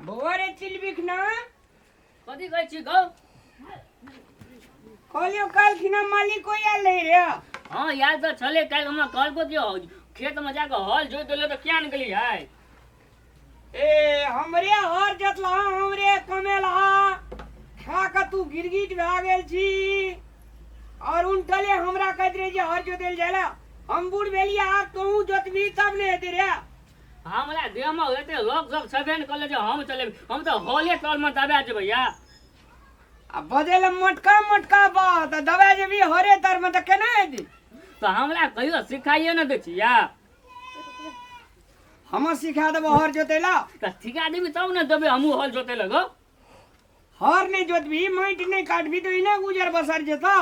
बौआ रे चिलबिक ना। कथी कहै छी गौ? कहलियो काल्हि खिना मालिक कोई आयल रही रे। हाँ याद तऽ छलै, काल्हि हमरा कहलको कि खेतमे जाकऽ हल जोति देलै तऽ किया ने गेली है? ए हमरे हर जोतला, हमरे कमेला खा कऽ तू गिरगिट भए गेल छी और उनटले हमरा कहैत रहे जे हर जोतल जाय ला। हम बूढ़ भेलियै, आब तोहू जोतबी तब ने हेतै रे। हमरा देहमे एते लग जग छेबे ने करलै जे हम चलेबै, हम तऽ हले तलमे दबा जेबै या। आ बजै लए मोटका मोटका बात, आ दबा जेबी हरे तरमे तऽ केना हेतै? तऽ हमरा कहियो सिखाइए ने दै छी या। हम सिखा देबो हर जोतै ला। तऽ सिखा देबी तब ने देबै हमहूँ हल जोतै लए गौ। हर नहि जोतबी, माटि नहि काटबी तऽ एना गुजर बसर जेतौ।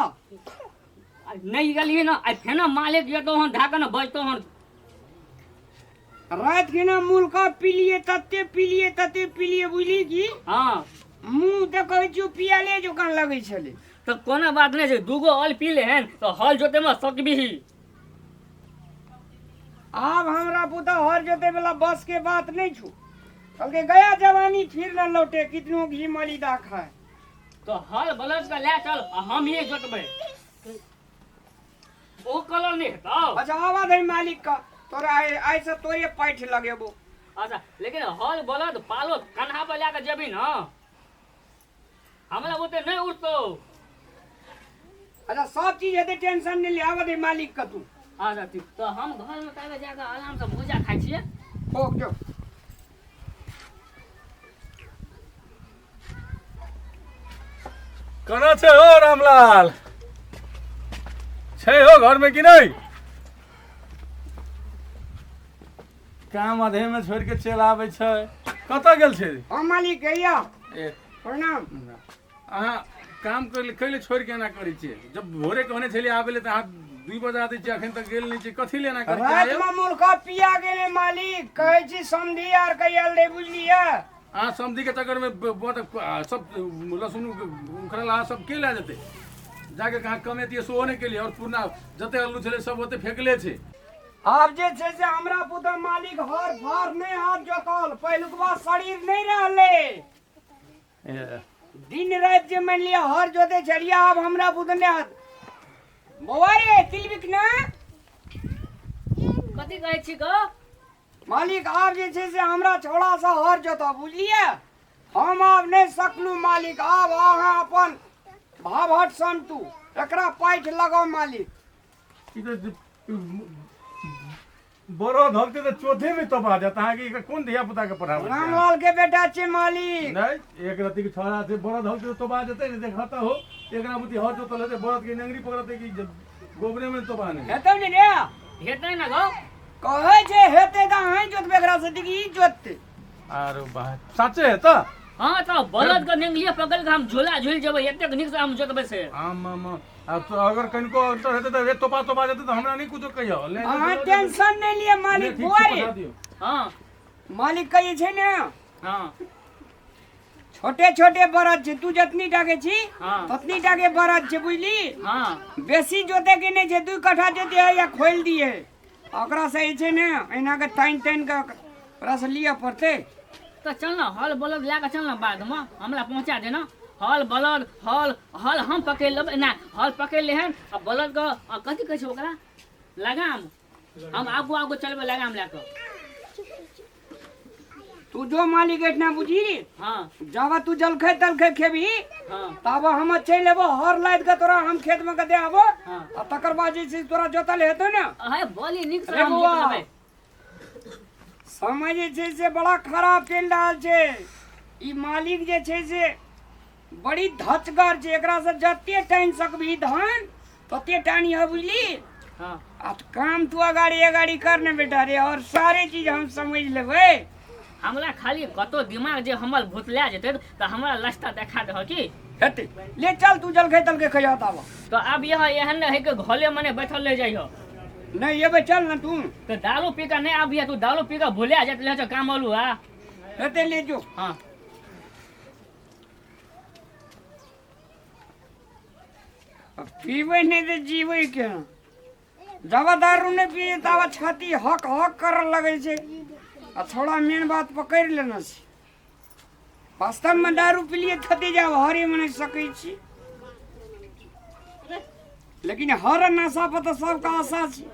नहि गेलियै ने आइ फेनो मालिक जेतौ हन धए कऽ ने बजतौ हन। राति के ना मुलका पीलिए, तते पीलिए तते पीलिए, बुझली की? हाँ। मुँह तऽ कहै छियौ पियाले जकाँ लगै छलै। तऽ कोनो बात नहि छै, दूगो हल पी ले हन तऽ हल जोतैमे सकबिही। आब हमरा पुतहु हर जोते वाला बस के बात नहीं छू। कहलकै गया जवानी फिर न लौटे, कितनो घी मलिदा खाए। तो हल बलद के ले चल आ हम ही जोतबै। ओ कलर नहीं हेतौ। अच्छा आवा दे मालिक का, तोरा आइ आइ से तोरे पैठ लगेबो। अच्छा लेकिन हल बलद पालो कन्हा पर लए कऽ जेबही न, हमरा ओते नहीं उठतौ। अच्छा सब चीज हेतै, टेंशन नहीं ले, आवा दे मालिक का तू। अच्छा ठीक, तो हम घर में ताबे जाके आराम से भुजा खाइ छियै। खोक जो। केना छै हो रामलाल? छै हो घरमे कि नहि? काम आधे में छोड़ के चलि आबै छै, कतऽ गेल छै? हाँ मालिक कहिया। ए प्रणाम। अहाँ काम कर कैले छोड़ के एना करै छियै? जब भोरे कहने छलियै आबै ले तऽ अहाँ 2 बजा दै छियै, अखन तक गेल नहि छियै, कथी ले एना करै छियै? राति में मुलका पिया गेलै मालिक, कहै छी समधी आर के आयल रहे बुझलियै। अहाँ समधी के चक्कर में सब लहसुन उखड़ल अहाँ सब के लए जेतै? जाके कहाँ कमेतियै सेहो नहि केलियै, और पुरना जते आलू छलै सब ओते फेकले छै। आब जे छै से हमरा पुतहु मालिक हर फार नहि हाथ जोतल, पहिलुकवा शरीर नहि रहलै। ए, दिन राति जे मानि लिअ हर जोतै छलियै, आब हमरा बुझ नहि हाथ। बौआ रे तिलबिक ना। कथी कहै छी गौ? मालिक आब जे छै से हमरा छौड़ा से हर जोतब बुझलियै। हम आब नहि सकलू मालिक, आब अहाँ अपन भाव हट समटू, एकरा पाठि लगाउ मालिक। ई तऽ बड़ो धलते तऽ चौथे में तबाह जायत अहाँके। एकर कोन धिया पुता के पढ़ाबै छियै अहाँ? रामलाल के बेटा छै मालिक। नहि, एक रत्ती के छोड़ा छै, बड़ो धलते तऽ तबाह जेतै ने। देखत हो एकरा बुद्धि हर जोतल हेतै, बड़द के नंगरी पकड़तै कि गोबरे में तबाह नहि हेतौ ने रे? हेतै ने गौ। कहै छै हेतै तऽ अहीं जोतबै एकरा से कि ई जोततै? आरो बा साचे है तऽ। हाँ तऽ बलद के नेंगलिए पकड़ के हम झूला झूल जेबै, एतेक नीक से हम जोतबै से। आम आम आ तो अगर कनिको अंतर हेतै तऽ रे तोपा तोपा जेतै तऽ हमरा नहि कुछो कहियो ले। अहाँ टेंशन नहि लिअ मालिक। ठीक बौआ छै, रे पठा दियौ। हाँ मालिक कहै छै ने। हाँ। छोटे छोटे बरद छै, तू जतनी टाके छी हाँ। ततनी टाके बरद छै बुझली। हाँ। बेसी जोते के नहि छै, 2 कट्ठा जोते है या खोलि दिए, ओकरा से जे छै ने एना के तानि तानि के ओकरा से लिअ पड़तै। तऽ चल ने हल बलद लए कऽ चल ने, बादमे हमरा पहुँचा देना। हल बलद हल हल हम पकड़ि लेबै ने, हल पकड़ि लेहन आ बलद के आ कथी कहै छै ओकरा लगाम, हम आगू आगू चलबै लगाम लए कऽ। तू जो मालिक एहिठिना बुझी। हाँ। जाबा तू जलखै तलखै खेबही हाँ। ताबा हम चलि एबो, हर लादि के तोरा हम खेत में के दे आबो। हाँ। आ तकर बाद जे छै तोरा जोतल हेतौ ने। अहे बोली नीक से रे हम बौआ। जोत लेबै। समय जे छै से बड़ा खराब चलि रहल छै। ई मालिक जे छै से बड़ी धचगर छै, एकरा से जते टानि सकबही धान तते टानि है बुझली। हाँ। आ काम तू अगाड़ी अगाड़ी कर ने बेटा रे, और सारे चीज हम समझ लेबै। हमरा खाली कतौ दिमाग जे हमर भुतला जेतै तऽ हमरा रास्ता देखा दह की हेतै। ले चल तू जलखै तलखै खइह ताबऽ। तऽ आब यह एहन नहि है कि घरे मने बैठल रहि जाइह। नहि एबै, चल ने तू। तऽ दारू पी कऽ नहि आबिह तू, दारू पी कऽ भुला जाइत रहै छौ काम आलू आ हेतै, ले जो। हाँ। पीबै नहि तऽ जीबै केना? जब दारू नहि पिए तब छाती हक हक करऽ लगै छै। आ छोड़ा मेन बात पकड़ि लेने छै। वास्तवमे दारू पिलिए थते जाब हरे मने सकै छी, लेकिन हर नशा पर तऽ सबके आशा छै।